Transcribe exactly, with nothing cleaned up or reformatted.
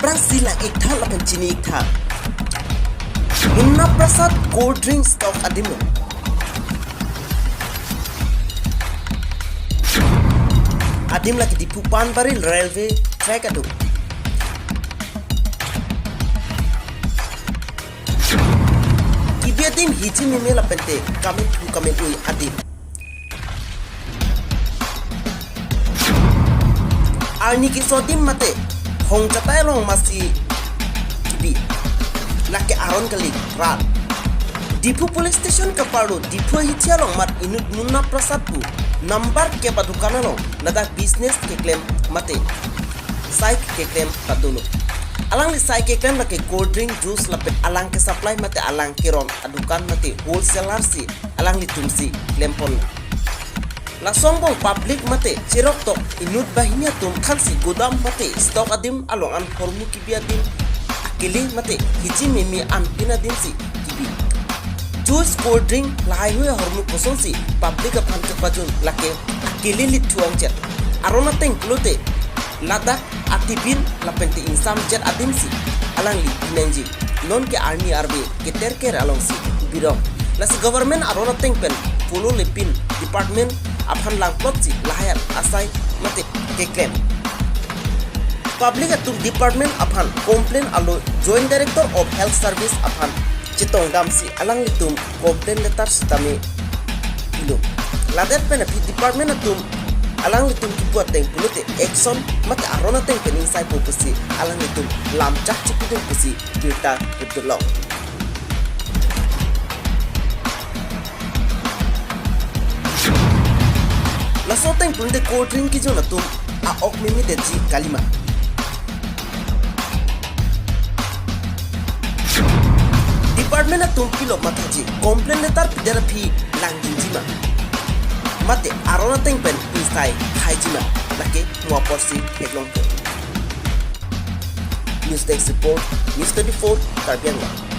Aphrangsi lang-iktha lapen chini-iktha. Munna Prasad cold drink stall adim lo. Adim lake Diphu Panbari railway track aduk. Kibi adim hiji meme lapente kamethu kamet-ui adim. Arni keso adim mate hong chatai along masi kibi. Lake aron kali rat. Diphu police station kaparlo Diphu ahithi along mat inut Munna Prasad pu number kep adukan along ladak business keklem mate sai keklem ta dolo. Alangli sai keklem lake cold drink, juice lapen alang kesupply mate alang keron adukan mate wholesaler si alanglitum si klempon. Laso angbong public mate cheroktok inut banghini atum thansi godam mate stall adim along an hormu kibi adim akele mate hiji meme anpin adim si kibi. Juice, cold drink lahaihui ahormu kosonsi public aphan kepajun lake akele lithu ongchet. Aron ateng pulote ladak atibin lapente ingsamjet adim si alangli binangji. Non ke arni arve keterker alongsi birong. Lasi government aron ateng pen follow lepin department aphan langplotsi lahai asai mate keklem. Public atum department aphan complain alo Joint Director of Health Service aphan chetongdamsi alanglitum complain letter sitame pilo. Ladet pen aphi department atum alanglitum kipu ateng pulote action mate aron ateng pen ingsaipo pusi alanglitum lamchak chipudun pusi birta pudunlong. Laso ateng pulote cold drink kejun atum a-ok meme detji kalima. Department atum pilo mathaji, complain letter pidet aphi langdunji ma, mate aron ateng pen ingsai haiji ma, lake mo aporsi theklongpo. News Desk Report, News twenty-four, Karbi Anglong.